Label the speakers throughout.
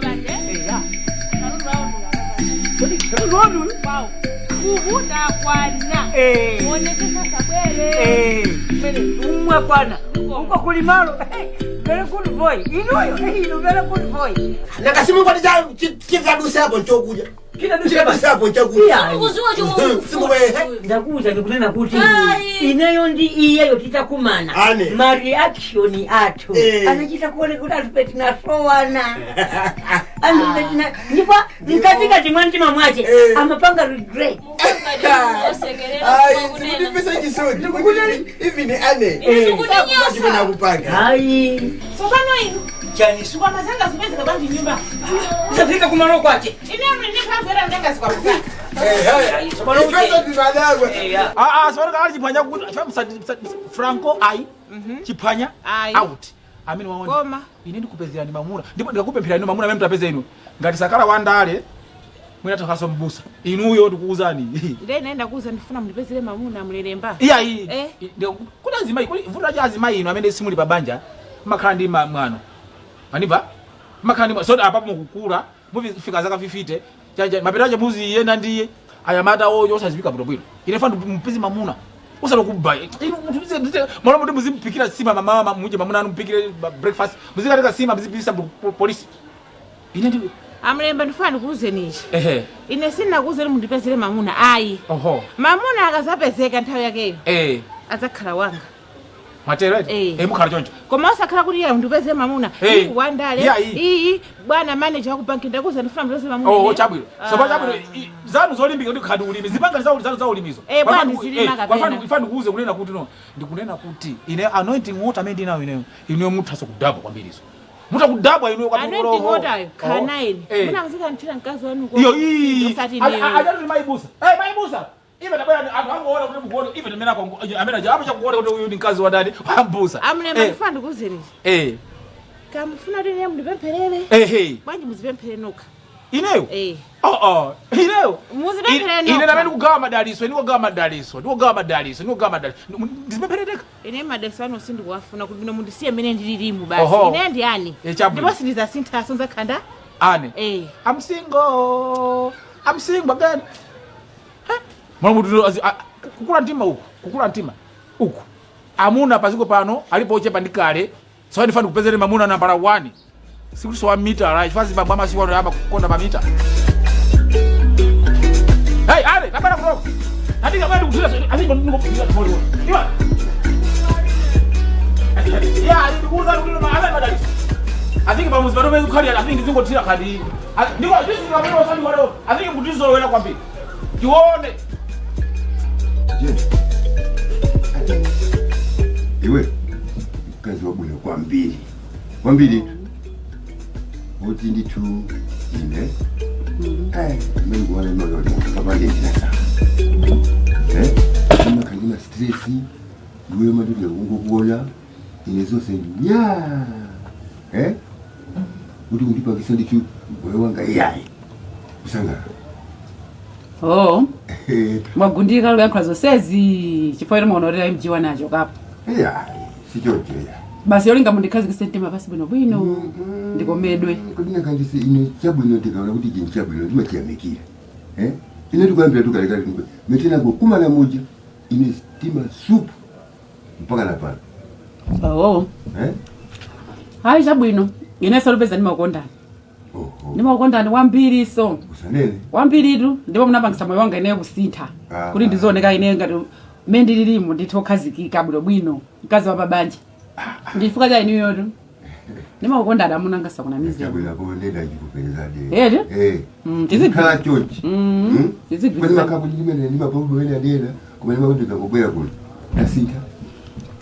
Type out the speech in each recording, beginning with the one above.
Speaker 1: Eya.
Speaker 2: Kodi katundu?
Speaker 1: Wow. Kukutakwana. Muoneke sasa bwere.
Speaker 2: Umwakwana uko kuli malo. Very good boy inuyo. Inu very good boy.
Speaker 3: Nakasimu chikadusapo nchokudya. Chikadusapo nchakudya.
Speaker 2: Iya.
Speaker 4: Mukuziwa chomwe
Speaker 3: Simuwehe.
Speaker 2: Ndakuuza ndikunena kuti
Speaker 4: Ayi.
Speaker 2: ineyo ndi iyeyo titakumana
Speaker 3: Ane.
Speaker 2: ma reaction athu anachita kuone kuti anthu petinasowana, anthu petina, ndipo mkatikati mwa mtima mwache amapanga regret.
Speaker 3: Ayi, sikundipisa chisoni. Even ane. Chimene kupanga.
Speaker 2: Ayi.
Speaker 5: Tsopano inu
Speaker 2: Chani?
Speaker 5: zikwama zanga zipezeka bwanji nyumba?
Speaker 2: Safika kumalo kwache.
Speaker 5: Ine mndiphamvera mtenga zikwama zanga.
Speaker 3: Ifeso timadagwa.
Speaker 6: Ah ah, sipano kali chiphwanya kuti Franco ayi. Chiphwanya
Speaker 5: Ayi.
Speaker 6: out. Amene waona.
Speaker 5: Koma.
Speaker 6: Ine ndikupezerani mamuna. Ndipo ndikakupempherani inu mamuna amene mutapeze inu. Ngati sakala wandale mwina takhaso mbusa. Inuyo ndikuuzani.
Speaker 5: Nde ine ndakuuza ndifuna mundipezere mamuna, mulelemba.
Speaker 6: Iya iyi.
Speaker 5: Eh.
Speaker 6: Kuti azimayi, kuti vuto la azimayi inu amene simuli pa banja makhala ndi mwano. Maniva? Makhala ndi so apapo mukukula, mufika zaka 50, chanja mapeta ache muzi yenda ndiye ayamata oyo osazipika bwino bwino. Ine fana mpezi mamuna. Usalo kuba. Inu munthu mwana munthu muzimpikira sima mama muje mamuna anu mpikire breakfast. Muzikatika sima muzipisa polisi. Ine ndi
Speaker 5: Amulemba, ndifuna ndikuuzeni ichi. Ine sindinakuuzeni mundipezere mamuna ayi. Mamuna akazapezeka nthawi yakeyo adzakhala wanga.
Speaker 6: Mwatero eti?
Speaker 5: Eh.
Speaker 6: Eh, mukhala choncho.
Speaker 5: Koma osakhala kuti iye undipezere mamuna.
Speaker 6: Eh.
Speaker 5: Iyi wandale.
Speaker 6: Yeah, iyi.
Speaker 5: Iyi bwana manager wa ku banki, ndakuuza ndifuna mundipezere mamuna.
Speaker 6: Oh,
Speaker 5: Ine.
Speaker 6: chabwino.
Speaker 5: Ah.
Speaker 6: So chabwino zanu zolimbika kuti khadi ulimi. Zipanga zauli zanu za ulimizo.
Speaker 5: Eh, bwana, zilima kapena.
Speaker 6: Ifani ndikuuze kunena kuti no. Ndikunena kuti ine anointing water amene ndinayo ineyo. Ineyo muthaso kudabwa kwambirizo. Mutha kudabwa ineyo kwa
Speaker 5: Anointing water khala naye.
Speaker 6: Eh.
Speaker 5: Muna muzika mkazi wanu ko.
Speaker 6: Iyo iyi.
Speaker 5: Osati ineyo.
Speaker 6: Ajatu maibusa. Eh, maibusa. Ive tabwera anthu angoona kuti mukuona ive ndimene ako amene aja apacha kuona kuti uyu ndi mkazi wa dadi wambusa.
Speaker 5: Amulemba, ndifuna ndikuuzeni ichi. Kamufuna kuti ine mundipempherere?
Speaker 6: Ehe.
Speaker 5: Bwanji muzipemphere nokha?
Speaker 6: Ineyo?
Speaker 5: Eh.
Speaker 6: Oh oh. Ineyo.
Speaker 5: Muzipemphere
Speaker 6: Ine
Speaker 5: nokha.
Speaker 6: namene ndikugawa madaliso, ndikugawa madaliso, ndikugawa madaliso, ndikugawa madaliso. Ndizipempherereka.
Speaker 5: Ine madaliso anu sindikuwafuna, kuti bino mundisiye mmene ndililimu basi.
Speaker 6: Oho.
Speaker 5: Ine ndi ani.
Speaker 6: Eh, chabwino.
Speaker 5: Ndipo sindizasinthaso nzakhanda.
Speaker 6: Ane.
Speaker 5: Eh.
Speaker 6: I'm single. I'm single again. Eh? Mwana mutu kukula mtima uku, kukula mtima uku. Amuna paziko pano alipo ochepa ndi kale. So ndifana kupezere mamuna nambala 1. Sikuti so 1 meter right. Fazi baba masiku ano ama kukonda mamita. Hey, ale, tabara kutoka. Andika bado kutira, andika ndiko kutira tori. Iwa. Ya, ndikuuza kuti ama madaliso. I think pamuzi pano pezu khali, I think ndizingotira khadi. Ndiko this is amene osandi walo. I think kutizolowera kwambiri. Tione.
Speaker 3: Je. Iwe mkazi wabwino kwambiri kwambiri tu kuti ndithu ine menguona imayoti kapande ndinasa imakhandima stress ndiwe matuti kungokuona ine zonse nya kuti kundipangisa ndithu moyo wanga iyayi kusangana.
Speaker 7: Oh, mwagundika luyankhula zonsezi chifukwa ine muonorera mg wanacho kapo?
Speaker 3: Iyayi, sichoncho iya.
Speaker 7: Basi yolinga mundikhazikise mtima pasi bwinobwino ndikomedwe.
Speaker 3: Kodi nakandisi ine chabwino ndikaona kuti chinhu chabwino ndimachiyamikira. Eh? Ine ndikuyambira tukalekale metenako kumana muja ine stima supu mpaka napano.
Speaker 7: Oh.
Speaker 3: Eh?
Speaker 7: Hayi, chabwino, inenso lupeza ndimakukondani.
Speaker 3: Oho.
Speaker 7: Ndimakukondani kwambiri so.
Speaker 3: Usanene.
Speaker 7: Kwambiritu, ndipo munapangisa moyo wanga ineyo kusintha kuti ndizioneka ineyo ngati mmene ndililimu ndithu okhazikika bwinobwino, mkazi wa pabanja, ndichifukwa cha inuyotu. Ndimakukondani amuna anga, sakunamizeni.
Speaker 3: Chabwino apo ndenda chikupezade.
Speaker 7: Eti?
Speaker 3: Eh. Khala chonchi.
Speaker 7: Tizigwirizana.
Speaker 3: Kodi makhapu ndimene ndimapabudo ene adena kumene makuti kangobwera kuno. Ndasintha.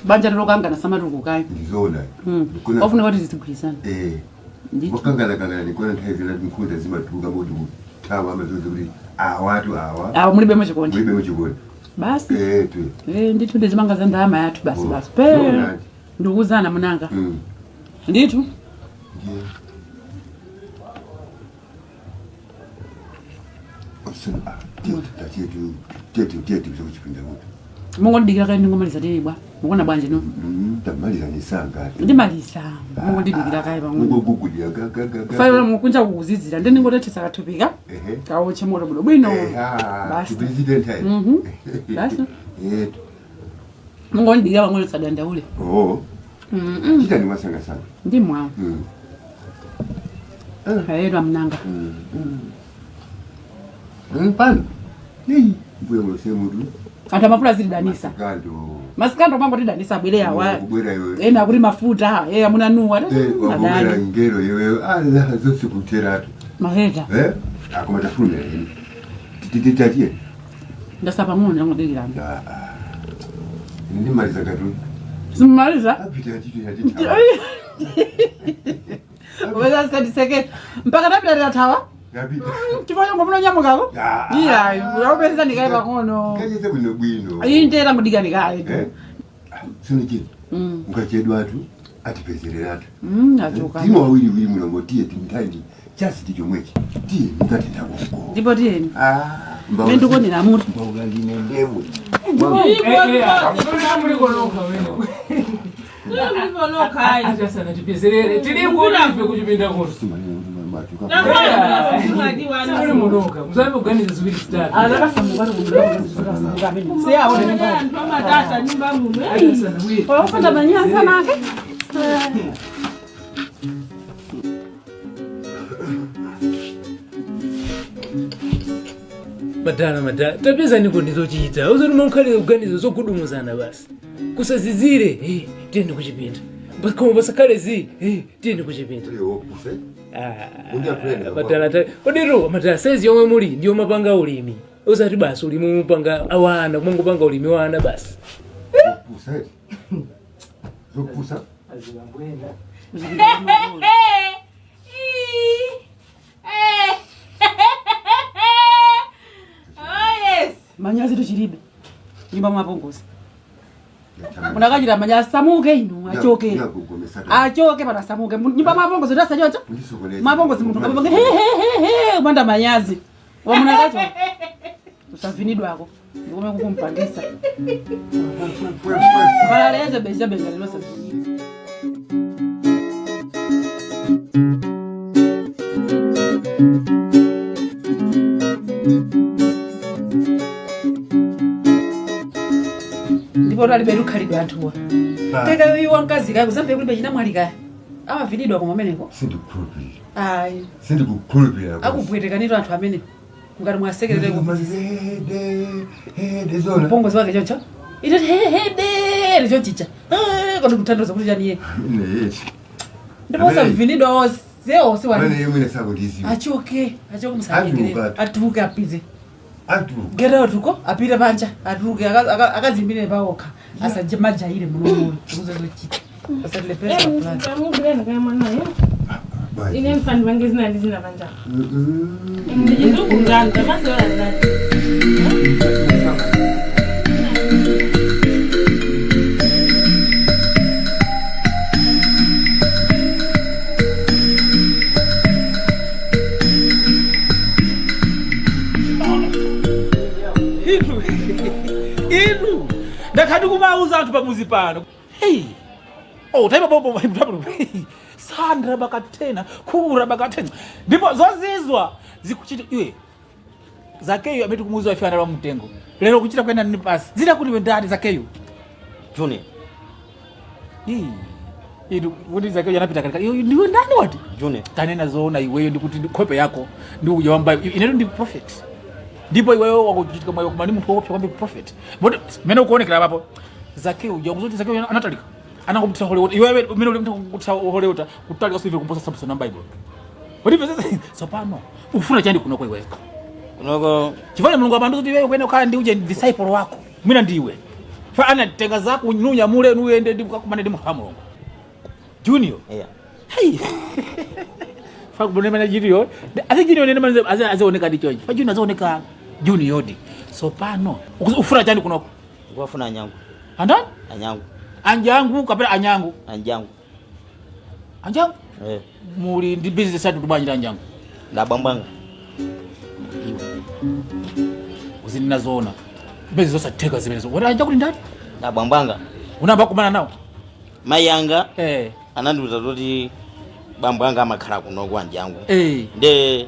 Speaker 7: Banja lilokangana samatulukukayo.
Speaker 3: Ndizoona.
Speaker 7: Ofunika kuti tizigwirizana.
Speaker 3: Eh.
Speaker 7: Ndithu.
Speaker 3: Wakangana nikona nthawi zina nkhunda zimatuluka moti kuthawa amazoze kuti awatu awa.
Speaker 7: Awo mulibemo chikondi.
Speaker 3: Mulibe muchikondi.
Speaker 7: Basi.
Speaker 3: Eh, tu.
Speaker 7: Eh, ndithu ndizimanga za ndalama yathu basi.
Speaker 3: Oh.
Speaker 7: Basi pe.
Speaker 3: Zoona.
Speaker 7: Ndikuuzana munanga. Ndithu.
Speaker 3: Ndiye. Osana, ah, tietu, tietu, tietu, tietu, kuchipinda mutu.
Speaker 7: Mungondidikira kale ndingomaliza tiyibwa. Mukuona bwanji no?
Speaker 3: Tamaliza nisanga.
Speaker 7: Ndimaliza. Mungondidikira kaye pang'ono.
Speaker 3: Mungogugudira gagagaga.
Speaker 7: Fanira mukunja kukuzizira ndi ndingotetesa kathupika.
Speaker 3: Ehe.
Speaker 7: Kawoche moto bwino bwino.
Speaker 3: Basi.
Speaker 7: Basi.
Speaker 3: President hai.
Speaker 7: Basi.
Speaker 3: Eh.
Speaker 7: Mungondidikira pang'ono sadandaule.
Speaker 3: Oh. Chita ni masanga sana.
Speaker 7: Ndimwa. Ayedwa mnanga.
Speaker 3: Pano. Nei, mbuya mulose mutu.
Speaker 7: Anthu amafuna zitidanisa.
Speaker 3: Masikando.
Speaker 7: Masikando mangotidanisa abwere awa.
Speaker 3: Kubwera iwe.
Speaker 7: Ena akuti mafuta, eh amunanuwa.
Speaker 3: Eh, wabwera ngero iwe. Ala zonse kuteratu.
Speaker 7: Maheta.
Speaker 3: Eh? Akoma tafuna eni. Tititatie.
Speaker 7: Ndasa pang'ono ndangodikirana.
Speaker 3: Ah. Ndimaliza katu.
Speaker 7: Simaliza.
Speaker 3: Apita titi titi.
Speaker 7: Weza sendiseke. Mpaka tapita tathawa.
Speaker 3: Yapita.
Speaker 7: Chifukwa chongo munonyamukako?
Speaker 3: Ah.
Speaker 7: Iyayo, uyapeza ndikaye pang'ono.
Speaker 3: Kachese bwino bwino.
Speaker 7: Iyi ndera ngudikani
Speaker 3: Eh? Sinichini. Mukachedwatu atipezereratu.
Speaker 7: Achoka.
Speaker 3: Timo wawili wili mulongo tiye timtaini chasi tichomwechi tiye mukatenda koko.
Speaker 7: Ndipo tiyeni.
Speaker 3: Ah,
Speaker 7: Mbe ndikonera mutu.
Speaker 3: Mbaula ndine ndewe.
Speaker 4: Tisanatipezerere tiri kulife kuchipinda kuno muli munoka musambe kuganiza ziwiri zitatu.
Speaker 7: Alakasamuka kumudakasamuka amene. Siyaone nyumba.
Speaker 1: Anthu amatasa nyumba muno.
Speaker 7: Wafunda manyaza nake.
Speaker 4: Madala madala tapezani kundi zochita uzoti mankhalire kuganiza zogudumuzana basi kusazizire, tiyeni kuchipinda koma pasakhale zi, tiyeni kuchipinda. Madala koditu madala saizi yomwe muli ndiyo mapanga ulimi usati basi ulimi mupanga awana kumangopanga ulimi wana basi.
Speaker 3: Zopusa. Zopusa.
Speaker 5: Oh yes.
Speaker 7: Manyazi tuchilibe. Nyumba mwapongozi. Munakachita manyazi samuke inu achoke. Achoke pana samuke. Nyumba mwapongozi ndasa chocho. Mwapongozi munthu ngapange he he he he upanda manyazi. Wa munakacho. Usavinidwako. Ndikome kukumpangisa. Balaleze beja benga lilosa. Ndipo twalibe lukhalidwe anthuwa. Teka iwo mkazi kaya kuzambe kulibe chinamwali kaya. Amavinidwa koma ameneko.
Speaker 3: Sindikukhulupirira.
Speaker 7: Ayi.
Speaker 3: Sindikukhulupirira.
Speaker 7: Akupwetekanito anthu amene. Ngati mwasekerere
Speaker 3: Hede zona.
Speaker 7: mpongozi wake choncho. Ine he he de chonchicha. Eh kodi kuthandiza kuti chani iye.
Speaker 3: Ine yeti.
Speaker 7: Ndipo usavinidwa onse onse
Speaker 3: Mane
Speaker 7: wani.
Speaker 3: yemwe sakundiziwa.
Speaker 7: Achoke, achoke musanyengerere.
Speaker 3: Atuluka.
Speaker 7: Atuluke apite.
Speaker 3: Atuluka.
Speaker 7: Get out uko apite panja atuluke akazimbire paokha asajemajaire munomuno kuzozochita. Asatilepesa plan.
Speaker 1: Muguleni kaya mwanayo. Ine mfani vange zina ndi zina panja. Ndichizukungana tamasewera ndati.
Speaker 6: Inu inu ndakhati kumauza anthu pamuzi pano. Hey. Oh, taipa popo Sandra bakatena, kura bakatena. Ndipo zozizwa zikuchita iwe. Zakeyo amene tikumuuza ife analowa mtengo. Lero kuchita kwenda nini pasi. Zida kuti wendani Zakeyo.
Speaker 8: Junior.
Speaker 6: Ii. Inu kuti Zakeyo anapita katika. Iwe ndiwe ndani wati?
Speaker 8: Junior.
Speaker 6: Tanena zoona iweyo ndikuti nkhope yako ndi uja wamba inetu ndi prophet. Ndipo iweyo wakuchitika mwayo koma ndi munthu wopsa kwambiri prophet. But mene ukuonekera papo Zakeyo uja kuzoti Zakeyo anatalika. Anangomutsa holy water. Iwewe mene uli muthu kutsa holy water kutalika sivyo kumposa Samson na Bible. Kuti pese sopano ufuna chandi kunoko iweyo.
Speaker 8: Kunoko
Speaker 6: Chifukwa Mulungu amandu kuti iweyo kwene ukhala ndi uje disciple wako. Mwina ndiwe. Fa ana tenga zako nunyamule nuyende ndi kukumana ndi munthu wa Mulungu. Junior.
Speaker 8: Yeah.
Speaker 6: Hey. Fa kubone mana junior. Ase junior nene mana azeoneka ndi chonchi. Fa junior azeoneka junior di. Sopano ufuna chandi kunoko.
Speaker 8: Ndikufuna anyangu.
Speaker 6: Andani?
Speaker 8: Anyangu.
Speaker 6: Anjangu kapena anyangu.
Speaker 8: Anjangu.
Speaker 6: Anjangu?
Speaker 8: Eh.
Speaker 6: Muli ndi business yathu tubwanji anjangu.
Speaker 8: Ndabambwanga.
Speaker 6: Iwe. Uzinina zona. Business zosatheka zimenezo. Wena anjangu ndi ndani?
Speaker 8: Ndabambwanga.
Speaker 6: Unayamba kumana nawo?
Speaker 8: Mayi anga anandiuza zoti bambo anga amakhala kuno kwa Njangu. Nde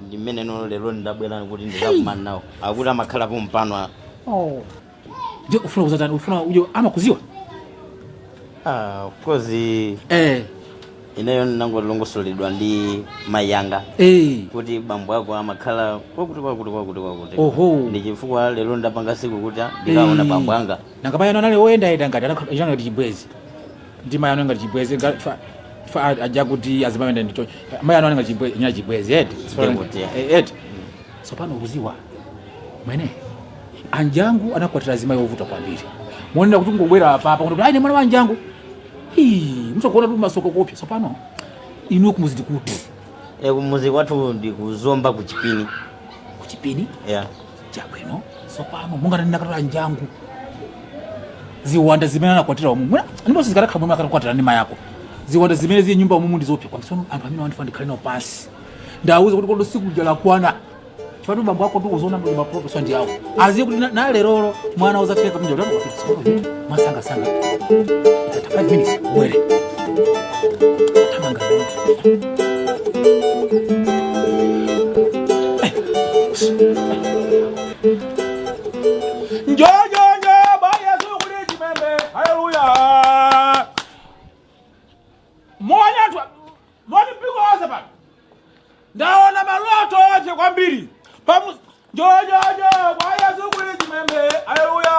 Speaker 8: ndimene no lero ndabwera kuti ndikakumana nawo, akuti amakhala pompano.
Speaker 6: Oh. Nde ufuna kuzatani? Ufuna ujo amakuziwa?
Speaker 8: Ah, of course. Ineyo ndinangolongosoledwa ndi mayi anga kuti bambo ako amakhala kwakuti, kwakuti, kwakuti, kwakuti. Ndi chifukwa lero ndapanga siku kuti ndikaona bambo anga.
Speaker 6: Nanga mayi anu anali oyendayenda ngati anakhala ngati chibwezi ndi mayi anu, ngati chibwezi fa aja kuti azimayenda ndi choncho? Mayi anu ali ngati chibwezi, nyina chibwezi eti?
Speaker 8: Ndikuti.
Speaker 6: Eti. So pano ukuziwa mwene anjangu anakwatira azimayi ovuta kwambiri, monena kuti ngobwera apapa kuti ayi, mwana wa anjangu. Ii, musakuona tu masoko kopya. So pano inu kumuzi ndikuti?
Speaker 8: Kumuzi kwathu ndi kuzomba kuchipini.
Speaker 6: Kuchipini?
Speaker 8: Yeah.
Speaker 6: Chabwino. So pano mungatanena anjangu ziwanda zimene anakwatira umu mwina ndipo sizikatakhala momwe akatakwatira ndi mayako, ziwanda zimene zili nyumba umumu ndizopya kwa msono. Anthu amene wandifa ndikhale nawo pansi, ndawuza kuti kodo siku lija lakwana, chifukwa bambo ako ndikuzoona ndi maprofesa ndi awo aziye kuti na lerolo mwana uzatheka kunja kuti mwasangasanga ikatha 5 minutes ubwere tamanga. Njojonjo ba Yesu kuli chimwemwe, haleluya. Moni anthu, moni mpingo wonse pano. Ndaona maloto onse kwambiri pamu. Njojojo kwa Yesu kuli chimwemwe, haleluya.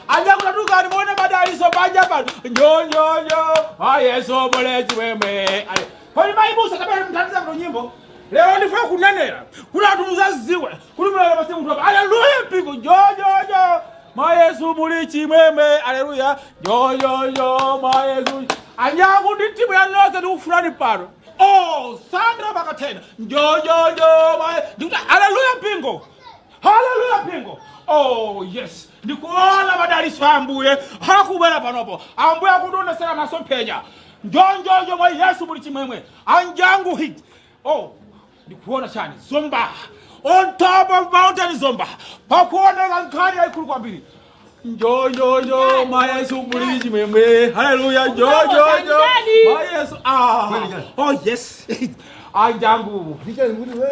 Speaker 6: Anja kutatukani muone madaliso panja pano. Njojojo kwa Yesu muli chimwemwe. Kodi maibusa kapena mthandiza kuno nyimbo? Lero ndifuna kunenera kuti anthu muzaziwe kuti mulala pasi munthu apa. Haleluya mpingo, njojojo mwa Yesu muli chimwemwe, haleluya. Njojojo mwa Yesu. Anyangu ndi timu ya nonse ndikufunani pano. Oh, Sandra Bakatena, njojojo mwa ndikuti haleluya mpingo, haleluya mpingo. Oh yes, ndikuona madaliso a Ambuye akubwera panopo. Ambuye akundionesera masomphenya. Njonjonjo mwa Yesu muli chimwemwe. Anjangu hit. Oh, ndikuona chani? Zomba, on top of mountain Zomba, pakuoneka nkhani yayikulu kwambiri. Njonjonjo mwa Yesu muli chimwemwe, haleluya. Njonjonjo mwa Yesu. Ah, oh yes, anjangu,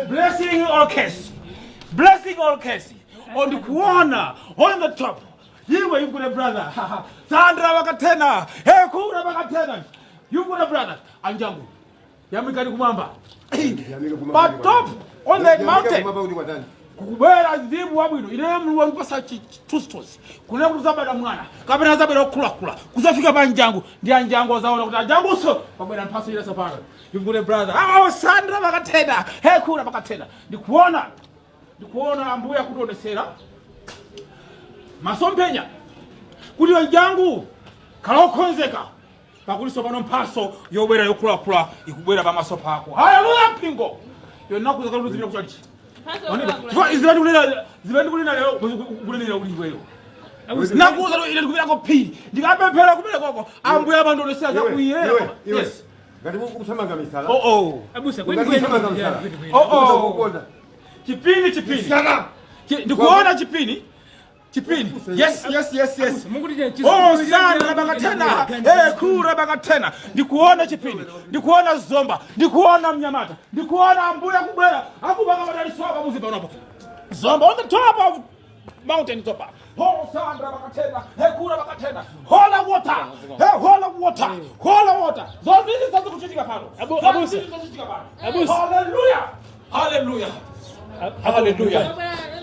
Speaker 6: blessing all case, blessing all case. On ndikuona on the top iwe, you've got a brother, Sandra Wakatena. Hey, kura Wakatena, you've got a brother. Anjangu, yamikani kumwamba pa top on the mountain kukubwera mzimu wabwino. Ineyo Mulungu wandipasa chithunzithunzi kunena kuti uzabadwa mwana kapena azabwera kukhulakhula kuzafika pa njangu ndi anjangu azaona kuti anjanguso pabwera mphaso ila tsopano. You've got a brother. Oh, Sandra Makatena, hey, kura Makatena. Ndikuona, ndikuona Ambuye akutionesera masomphenya kuti anjangu khala okonzeka, pakuti tsopano mphaso yobwera yokhulakhula ikubwera pamaso pako. Haleluya mpingo. Yonakuza kuti zimene kuchalichi zimene ndikunena lero, kunenera kuti iweyo nakuza ine ndikupita phiri, ndikapemphera kumene koko Ambuye amandionesera zakuyera. Yes.
Speaker 3: Ngati mukuthamanga misala.
Speaker 6: Oh.
Speaker 4: Abusa,
Speaker 3: Ngati kuthamanga misala.
Speaker 6: Oh.
Speaker 3: Kukonda.
Speaker 6: Chipini, chipini. Ndikuona chipini, chipini. Yes.
Speaker 4: Mukuti
Speaker 6: Oh, Sandra Bakatena, eh, kura Bakatena. Ndikuona chipini, ndikuona Zomba, ndikuona mnyamata, ndikuona Ambuye kubwera akubaka madaliso pamuzi panopo. Zomba, on the top of mountain top. Oh, Sandra Bakatena, hey, kura Bakatena. Holy water, hey, holy water, holy water. Zozi zizazo kuchitika pano.
Speaker 4: Abusa.
Speaker 6: Zozi zizazo pano.
Speaker 4: Abusa.
Speaker 6: Hallelujah, hallelujah, hallelujah.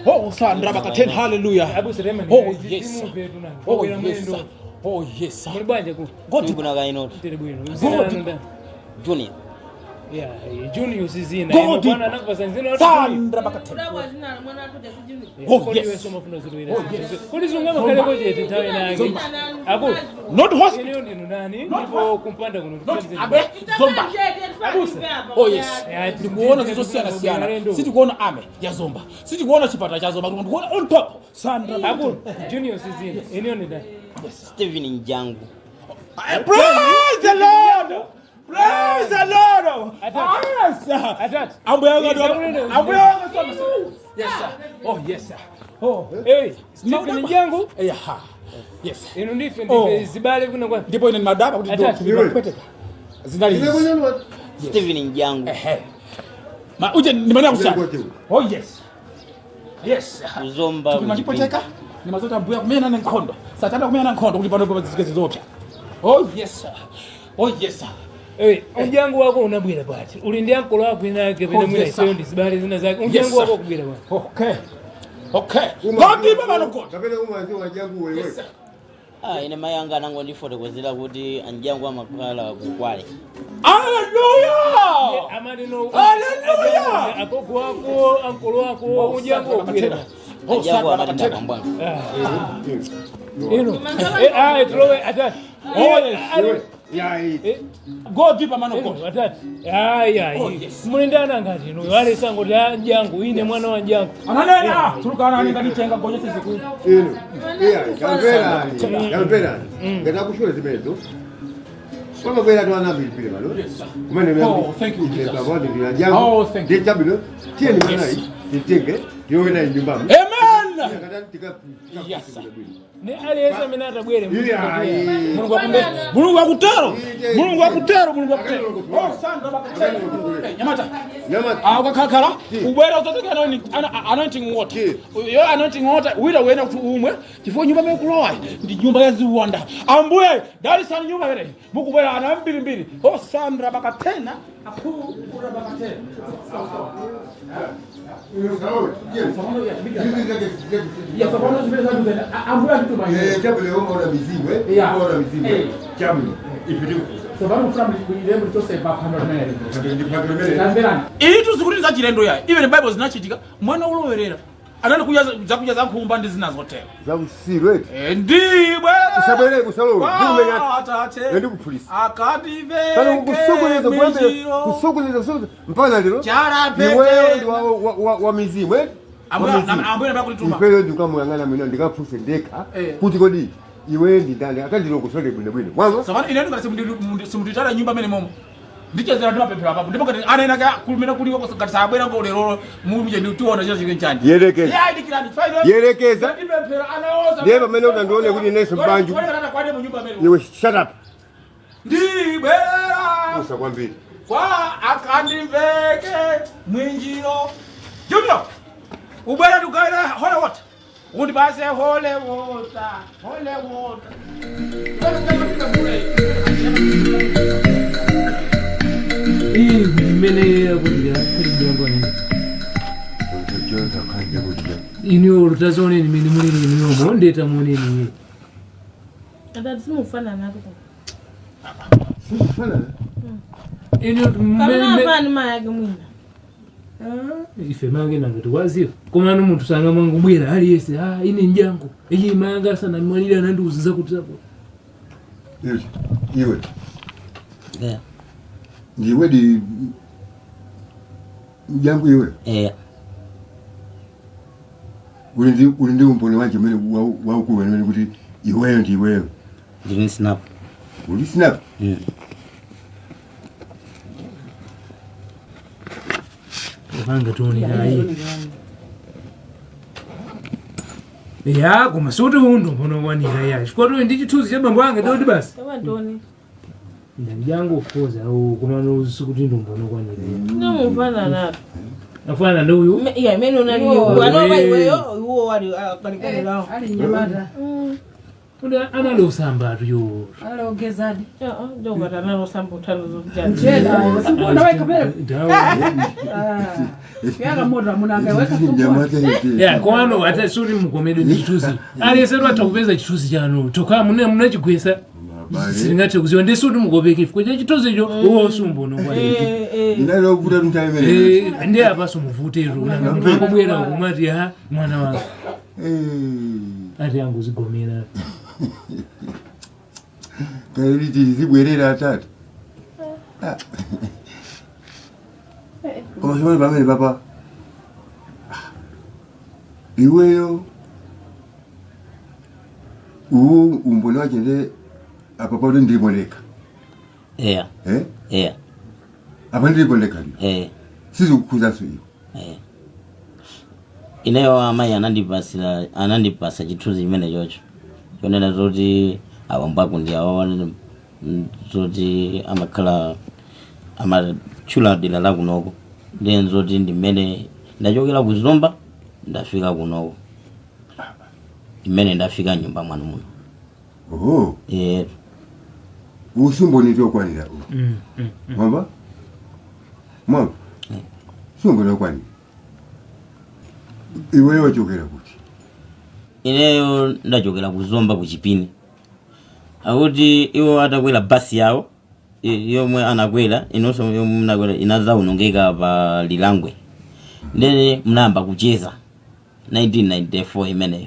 Speaker 6: Oh, Sandra Bakatena, hallelujah.
Speaker 4: Abusa, tema.
Speaker 6: Oh yes. Oh yes. Oh yes.
Speaker 4: Muli bwanje ku?
Speaker 6: God.
Speaker 8: Ndibwino kainoti.
Speaker 4: Tiri bwino. Zina lanu ndani?
Speaker 8: Junior.
Speaker 4: Yeah, Junior sizina.
Speaker 6: Go deep.
Speaker 4: Bwana anakupasa zina.
Speaker 6: Sandra Bakatena. Oh, yes.
Speaker 4: Oh yes. Kodi zungama kale koje nthawi nake. Abu.
Speaker 6: Not hospital.
Speaker 4: Ineyo ndinu nani? Ndipo kumpanda kuno.
Speaker 6: Not abe Zomba.
Speaker 4: Abusa.
Speaker 6: Oh yes. Ndikuona zizosiyana siyana. Sitikuona ame ya Zomba. Sitikuona chipata cha Zomba. Ndikuona on top. Sandra
Speaker 4: Abu,
Speaker 6: Bakatena.
Speaker 4: Junior sizina. Ineyo ndi ndani?
Speaker 8: Stephen Njangu.
Speaker 6: Praise the Lord. Praise the Lord.
Speaker 4: Atatu.
Speaker 6: Yes.
Speaker 4: Atatu.
Speaker 6: Ambuye wanga. Ambuye wanga. Yes sir. Oh yes sir. Oh.
Speaker 4: Hey, Stephen Njangu.
Speaker 6: Yeah. Yes.
Speaker 4: Inu ndife
Speaker 6: Oh.
Speaker 4: ndife zibale kuna kwa.
Speaker 6: Ndipo ine ndimadaba kuti
Speaker 4: Atatu.
Speaker 6: ndipweteka. Zinali
Speaker 3: Ine
Speaker 6: izi.
Speaker 3: kunyonwa.
Speaker 8: Steven Njangu.
Speaker 6: Ehe. Ma uje ndimanena
Speaker 3: Uje
Speaker 6: kuti.
Speaker 3: kwache.
Speaker 6: Oh yes. Yes.
Speaker 8: Kuzomba.
Speaker 6: Timachipweteka nimazota mbuya kumena na nkhondo. Satana kumena na nkhondo kuti pano pazike zizopsa. Oh yes. Oh yes.
Speaker 4: Eh, unjangu wako unabwera pati. Uli ndi ankolo wako inake pene
Speaker 6: Oh,
Speaker 4: mwina
Speaker 6: yes, sir.
Speaker 4: ifeyo ndi zibale zina zake. Unjangu
Speaker 6: sir.
Speaker 4: wako ukubwera pati.
Speaker 6: Okay. Okay. God give man of God.
Speaker 3: Kapena umazi wajangu wewe.
Speaker 6: Yes sir.
Speaker 8: Ah, ine mai anga anangondifotokozera kuti anjangu amakhala kukwale.
Speaker 6: Hallelujah.
Speaker 4: Amati no.
Speaker 6: Hallelujah.
Speaker 4: Agogo wako, ankolo wako, unjangu ukubwera pati.
Speaker 6: Oh,
Speaker 8: Anjangu
Speaker 6: Sandra
Speaker 8: amati
Speaker 6: Makatena.
Speaker 8: ndabambo anga.
Speaker 4: Inu. Eh, ah, tulowe atatu.
Speaker 6: Oh yes.
Speaker 3: Iwe. Ya eh.
Speaker 4: Eh,
Speaker 6: Go deeper, man of God.
Speaker 4: inu atatu. Ayi ayi.
Speaker 6: Oh, yes.
Speaker 4: Mulindana ngati inu. Ale sango ta njangu, ine mwana wa njangu.
Speaker 6: Ananena, tulukana anenga nditenga gonye siziku.
Speaker 3: Inu. Iya, kamverani. Kamverani. Ngati zimenezo. Pamabwera tu ana pilipili pano. Kumene
Speaker 6: Oh, thank you, Jesus.
Speaker 3: Babodi ndina jangu.
Speaker 6: Oh, thank you.
Speaker 3: Ndi chabwino. Tiyeni mwanayi. Titenge. Tiyowe nayi nyumbamo.
Speaker 6: Amen. Yes, sir.
Speaker 4: Ne aliyense amene atabwere.
Speaker 3: Iya.
Speaker 6: Mulungu akunde. Mulungu akutero. Mulungu akutero, Mulungu akutero. Oh, Sandra Makatena. Eh, Nyamata.
Speaker 3: Nyamata.
Speaker 6: Ah, ukakhala ubwera udzatenge anointing water. Yo anointing water wina wena kuti umwe chifukwa nyumba imene kulowa ndi nyumba ya ziwanda. Ambuye dalisani nyumba imeneyi. Mukubwera ana mbirimbiri. Oh, Sandra Makatena. Akhu ura Makatena. Ya tsopano zimene zatuzena ambuye atituma
Speaker 3: Eh, chabwino umaona mizimu eh?
Speaker 6: Yeah.
Speaker 3: Umaona mizimu.
Speaker 6: Eh.
Speaker 3: Chabwino. Ife tikufusa.
Speaker 6: Tsopano mfuna mlilembo lichoseba phando limene.
Speaker 3: Ndi limene.
Speaker 6: Tamverani. Itu zikuti za chilendo yayi. Even Bible zinachitika mwana ulowerera. Anali kudya zakudya za nkhumba ndi zina zotero.
Speaker 3: Za usiru eti.
Speaker 6: Eh, ndibwe.
Speaker 3: Usabwere usalowe. Ndikumenya.
Speaker 6: Atate.
Speaker 3: Ndikupulisa.
Speaker 6: Akative.
Speaker 3: Pano kusokoneza kuyambira kusokoneza kusokoneza mpaka lero. Iweyo ndi wa mizimu eh? Wa mizimu.
Speaker 6: Ambuye ndakulituma.
Speaker 3: Ifeyo ndikamuyang'ana mwina ndikapfuse ndekha
Speaker 6: Eh.
Speaker 3: kuti kodi iweyo ndi ndani akandilongosole bwino bwino. Mwamva?
Speaker 6: Tsopano ine ndikati simunditala nyumba mene momo. Ndichezera ndi mapemphero apapo. Ndipo ngati anena ka kumene kuliko ngati sabwera ngo lero muje nditiona china chike chani.
Speaker 3: Yerekeza.
Speaker 6: Yeah, ndikirani. Fine.
Speaker 3: Yerekeza.
Speaker 6: Ndipemphero anaoza.
Speaker 3: Ndiye pamene utandione kuti inenso mbanju.
Speaker 6: Kwade mu nyumba mene.
Speaker 3: Iwe shut up.
Speaker 6: Ndibwera.
Speaker 3: Usa kwambiri.
Speaker 6: Kwa akandiveke mwinjiro. Junior, ubwera tugaira holy water. Undibase holy water, holy water.
Speaker 4: Iyi mmene akudya kuli njangu anene. Inu lutazoneni mene mulili inuyomo ndeta muoneni.
Speaker 1: Atati simufanana tu.
Speaker 3: Simufanana.
Speaker 4: Inu
Speaker 1: Kamuna
Speaker 4: mmene
Speaker 1: afani mayake mwina.
Speaker 4: Ife mange nanga tikwaziwa koma ano munthu sangamangobwera aliyense ah ine njangu iyi mayanga asanamwalira anandiuza zakuti zakuti.
Speaker 3: Iwe. Iwe.
Speaker 8: Yeah.
Speaker 3: Ndiwe di jangu iwe.
Speaker 8: Eh.
Speaker 3: Uli ndi umboni wanje umene waukulu weniweni kuti iweyo ndi iweyo.
Speaker 8: Ndini snap.
Speaker 3: Uli snap.
Speaker 4: Manga tione ayi. Ya koma suti undu mbonokwanira ya. Chifukwa tuwe ndi chithunzi cha bambo anga ndoti basi.
Speaker 1: Tabatoni.
Speaker 4: Njangu of course au koma no sikuti ndo mbonokwanira.
Speaker 1: Simufanana tu.
Speaker 4: Afana ndi uyu.
Speaker 5: Iya, imene unali
Speaker 4: Oh,
Speaker 5: anoba
Speaker 4: eh.
Speaker 5: iweyo iwo wali kalikali lawo.
Speaker 7: Ali nyamata.
Speaker 4: Kuti analosamba tu yo.
Speaker 7: Alogezadi.
Speaker 1: Ndokata nalosamba uthando zokuchana.
Speaker 7: Njena, sikuona weka pele.
Speaker 4: Ndawo.
Speaker 7: Kuyaka moto amunanga weka sikuona.
Speaker 3: Nyamata ete.
Speaker 4: Ya komano ate suti mukomedwe ndi chithunzi. Aliyense atha kupeza chithunzi chanu. Tokha mune munachigwesa. Silingathe kuziwa ndi suti mukopeke chifukwa cha chithunzicho uwo sumbonokwanira.
Speaker 3: Inalokuta nthawi imene.
Speaker 4: Eh, ndi apaso muvutero nanga munthu angobwera kumati ha mwana wanga
Speaker 3: Eh.
Speaker 4: ati angozigomera.
Speaker 3: Kaili tizibwerera atatu. Ah. Koma chimene pamene papa. Iweyo uwu umboni wache ndi apa poti ndilipo ndekha.
Speaker 8: Yeah.
Speaker 3: Eh?
Speaker 8: Yeah.
Speaker 3: Apa ndilipo ndekha lino.
Speaker 8: Eh.
Speaker 3: Sizikukhuzanso iwe.
Speaker 8: Eh. Ineyo amayi anandipasira anandipasa chithunzi chimene chocho. Chonena zoti abambo ako ndi awawa, zoti amakhala amatchula dera la kunoko, ndiye zoti ndi mmene ndachokera ku Zomba ndafika kunoko, mmene ndafika nyumba mwanu muno.
Speaker 3: Oho.
Speaker 8: Eh.
Speaker 3: Usumboni tokwanira. Mwamba, mwamba, sumboni okwanira. Iweyo wachokera kuti?
Speaker 8: Ineyo ndachokera ku Zomba ku Chipini. Akuti iwo atakwera basi yawo yomwe anakwera, inonso yomwe munakwera inazawonongeka pa Lilangwe, ndene mnayamba kucheza 1994 imeneyo.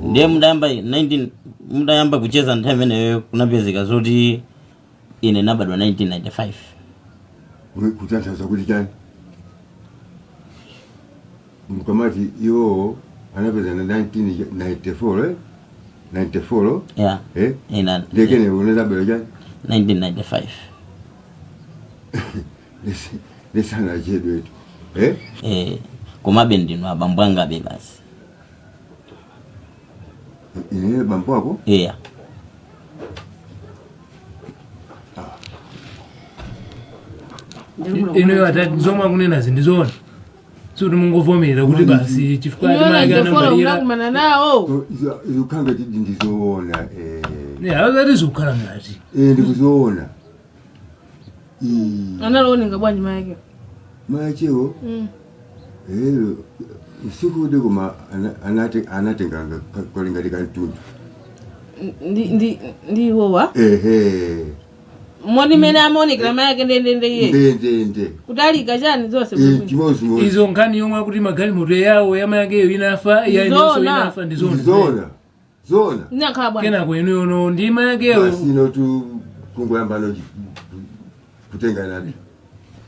Speaker 8: Ndiye mudayamba 19 mudayamba kucheza nthawi imeneyo, kunapezeka zoti ine nabadwa 1995.
Speaker 3: Kutanthauza kuti chani mkamati iwowo anapeza na 1994, eh? 94?
Speaker 8: Yeah.
Speaker 3: Eh?
Speaker 8: Ina.
Speaker 3: Ndekene unazabwera chani?
Speaker 8: 1995.
Speaker 3: Lesana chedwetu, eh?
Speaker 8: Eh, komabe ndinu abambo angabe basi.
Speaker 3: Ine bambo ako?
Speaker 8: Yeah.
Speaker 4: Ineyo atati zomwe akunenazi ndizoona, sikuti mungovomera kuti basi chifukwa ati
Speaker 1: Inyona
Speaker 4: mayake
Speaker 1: ndefolo
Speaker 4: anamwalira.
Speaker 1: unakumana nawo.
Speaker 3: Zikukhala ngati ndizoona, eh.
Speaker 4: Ne azati zikukhala ngati.
Speaker 3: Eh, ndikuzoona. Ii.
Speaker 1: Analonenga bwanji mayake?
Speaker 3: Machewo. Eh, usiku ude koma anatenganga kolingati kantundu.
Speaker 1: Ndi iwowa?
Speaker 3: Ehe.
Speaker 1: Moni mene amaonekera mayake ndendende iye?
Speaker 3: Ndendende.
Speaker 1: Kutalika chani zonse?
Speaker 3: Eh, chimozimozi.
Speaker 4: Izo nkhani yomwe akuti magalimoto yawo yamayakeyo inafa, yainenso
Speaker 1: Zona.
Speaker 4: inafa, ndizona?
Speaker 3: Zona zona.
Speaker 1: Inakhala bwanji?
Speaker 4: Kenako inuyono ndi mayakeyo.
Speaker 3: Basi ino tu kungoyamba kutengana.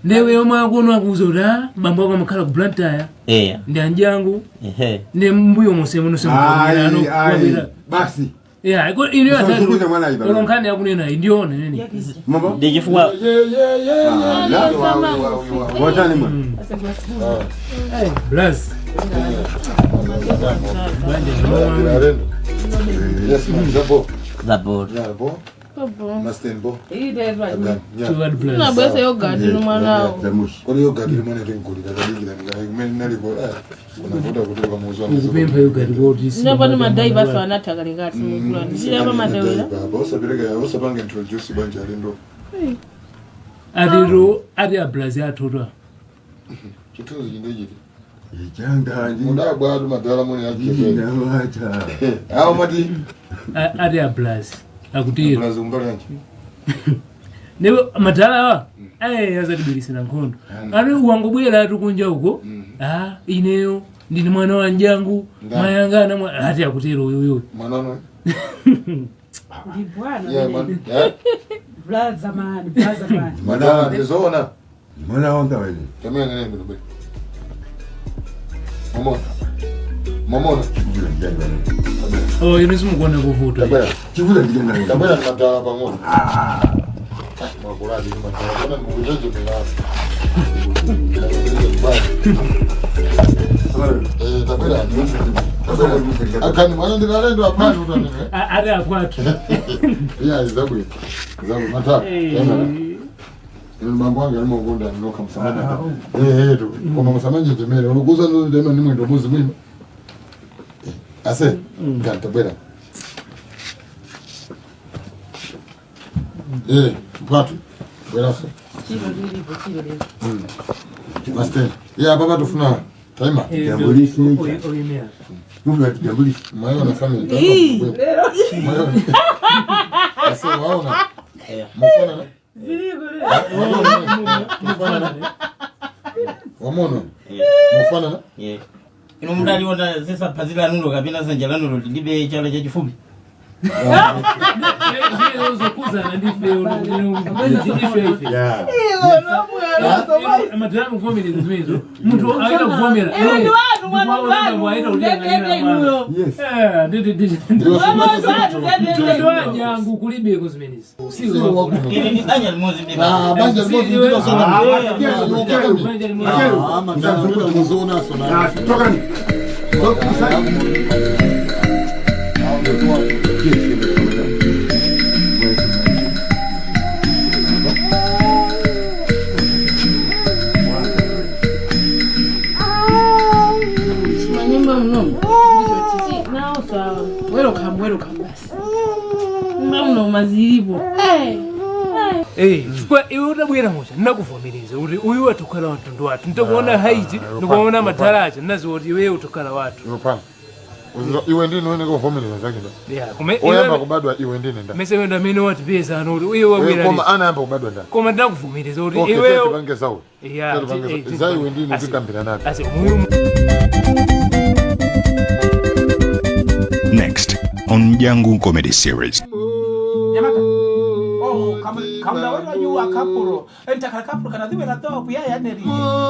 Speaker 4: Ndewe yomwe akuno akuuza kuti a bambo ako amakhala ku Blantyre.
Speaker 8: Eya.
Speaker 4: Ndi anjangu.
Speaker 8: Ehe.
Speaker 4: Ndi mbuyo monse muno.
Speaker 3: Ayi, ayi, basi.
Speaker 4: Ya, ino
Speaker 3: Usazunguze mwana iba.
Speaker 4: Ono nkhani yakunena iyi ndiona nene.
Speaker 3: Mama.
Speaker 8: Ndi chifukwa
Speaker 3: Watani mwana?
Speaker 4: Blas.
Speaker 9: Yes, man. Zabo.
Speaker 8: Zabo.
Speaker 9: Zabo. Mastenbo.
Speaker 1: Unabwesa yogurt nomwanawo.
Speaker 9: Kodi yogurt limene tinkulira tadikira kumene naliko unavuta kuti ukamuuzwa.
Speaker 4: Ukupempha yogurt kuti
Speaker 1: Ndinapano madai basi anatha kalekati mukula. Ndichirapa madawira.
Speaker 9: Baba usapereka, usapanga introduce banja alendo.
Speaker 4: Atiro ati ablazi atotwa.
Speaker 9: Chithunzi chindechiti.
Speaker 3: Changa ndi.
Speaker 9: Mudabwatu madala mune achepe.
Speaker 3: Ndawata.
Speaker 9: Awo mati.
Speaker 4: Ati ablazi akutiro.
Speaker 9: Ablazi umbali yanji.
Speaker 4: Ndipo madala awa ayi azatibirisira nkhondo ati wangobwera ati kunja uko, ah, ineyo ndini mwana wa njangu.
Speaker 9: Ndani?
Speaker 4: Mayangana ati akutero uyuyu.
Speaker 9: Mwana wanu.
Speaker 7: Ndi bwana.
Speaker 9: Yeah, man. Yeah.
Speaker 7: Blaza man, blaza man.
Speaker 9: Madala ndizoona.
Speaker 3: Mwana wanga wene.
Speaker 9: Tamia nene bino bwe. Mamona. Mamona.
Speaker 3: Chikuvula ndijani wene.
Speaker 4: Oh, inu simukuona kuvuta.
Speaker 9: Tabwera.
Speaker 3: Chikuvula ndijani wene.
Speaker 9: Tabwera ni madala pang'ono. Makuladi ni madala. Kona ndikukucheche melapo. Eh, tabwera. Tabwera. Akani mwana ndinalendo apani utanene.
Speaker 4: Ati akwatu.
Speaker 9: Yeah, zabwe. Zabwe matata. Ino mambo anga alimo ndinoka msamana. Eh eh tu. Koma musamanje temere. Ulukuza ndo ndema ni mwendo muzi mwino. Ase, ngani tabwera. Eh, mpatu. Bwera so.
Speaker 7: Chilo lilipo, chilo lilipo.
Speaker 9: Master. Yeah, baba tufuna taima.
Speaker 3: Jambulisi.
Speaker 4: Oyimea.
Speaker 3: Mufuna jambulisi.
Speaker 9: Mwayo family.
Speaker 7: Ii,
Speaker 9: Mwayo. Ase waona. Mufana na? Mufana na? Wamono. Mufana na?
Speaker 8: Inu mudaliona zisaphazi lanulo kapena zanja lanulo lilibe chala chachifupi.
Speaker 4: Zokuzana ndife ife.
Speaker 3: Yeah.
Speaker 4: Madala mukuvomereza zimenezo, munthu aita kuvomera.
Speaker 1: Inu ndi wanu, mwana wanu. Ndendende inuyo.
Speaker 3: Yes.
Speaker 4: Wanyangu kulibeko zimenezi.
Speaker 8: Ili ndi banja limodzi ndi
Speaker 9: Ah, banja limodzi ndilo sana.
Speaker 4: Banja limodzi.
Speaker 9: Ah, madala ndilo muzoona so na.
Speaker 3: Tokani.
Speaker 7: Welcome basi.
Speaker 1: Mna mazilipo.
Speaker 4: Eh, chifukwa iwe utabwera mucha ndinakuvomereza kuti uyu watukhala watundu wathu nditakuona haiji ndikuona madhara acha ndinaziwa kuti iweyo utukhala wathu.
Speaker 9: Iwe kwana. Iwe ndine uyeneka kuvomereza zake nda.
Speaker 4: Yeah, kume
Speaker 9: Oyamba
Speaker 4: iwe
Speaker 9: kubadwa iwe ndine nda.
Speaker 4: mese wenda amene watipeza ano kuti uye wabwera
Speaker 9: Koma
Speaker 4: liti.
Speaker 9: anayamba kubadwa nda.
Speaker 4: Koma ndinakuvomereza kuti
Speaker 9: Okay,
Speaker 4: iweyo
Speaker 9: tipange zawo.
Speaker 4: Yeah,
Speaker 9: Tipange za iwe ndine tikambira napi.
Speaker 4: Asi muyu
Speaker 10: Next on Jangu Comedy Series.
Speaker 6: Nyamata. Oh, kamla wena yuwa kapuro. Enta kapuro kana dhiwe la top ya ya neri.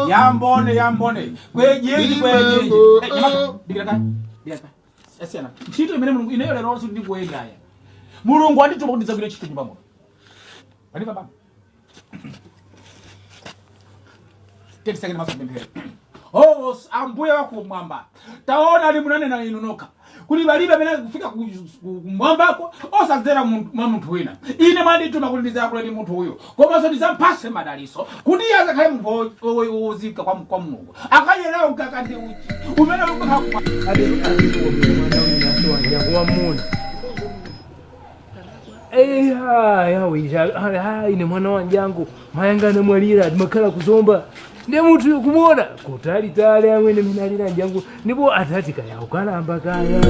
Speaker 6: Yambone yambone. Kwejenji kwejenji. Nyamata, digira ka. Digira ka. Esiana. Ntchito imene Mulungu ineyo lero lonse ndikuenda ya. Mulungu andituma kuti ndidzagwire ntchito nyumba muno. Panipa baba. Teti maso pemphero. Oh, ambuye wakumwamba. Taona ali munanena inu nokha. Kuti balibe amene kufika kumwambako osadzera mwa munthu wina. Ine mwandituma kuti ndidzayankhule ndi munthu uyu. Komanso ndidzampase madalitso kuti iye azakhale munthu wozika kwa Mulungu. Akanyerawo mkaka ndi uchi. Umene ukakhala kumwamba.
Speaker 4: Wamuna. Eh, yawe ine mwana wanjangu mayanga anamwalira timakhala kuzomba ndiye munthu kumuona kutalitali amwene mene alira njangu ndipo atati kaya ukalamba kaya.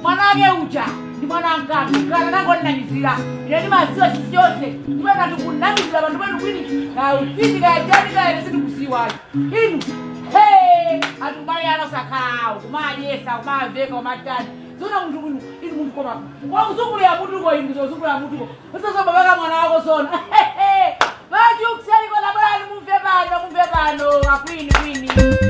Speaker 5: Mwanake uja ndi mwana mkatu kana nangonamizira ine ndimaziwa chisi chonse ndimene ndikunamizira vantu penu kwini kaupiti kayajani kaene sindikuziwayo inu he anthu kumali ano sakhalawo kumayesa kumamveka kumatani zona munthu inu inu munthu koma wakuzungulira mutuko inu zozungulira mutuko usazobabaka mwana wako sona vachukusaliko labolani mumve pano akwini kwini.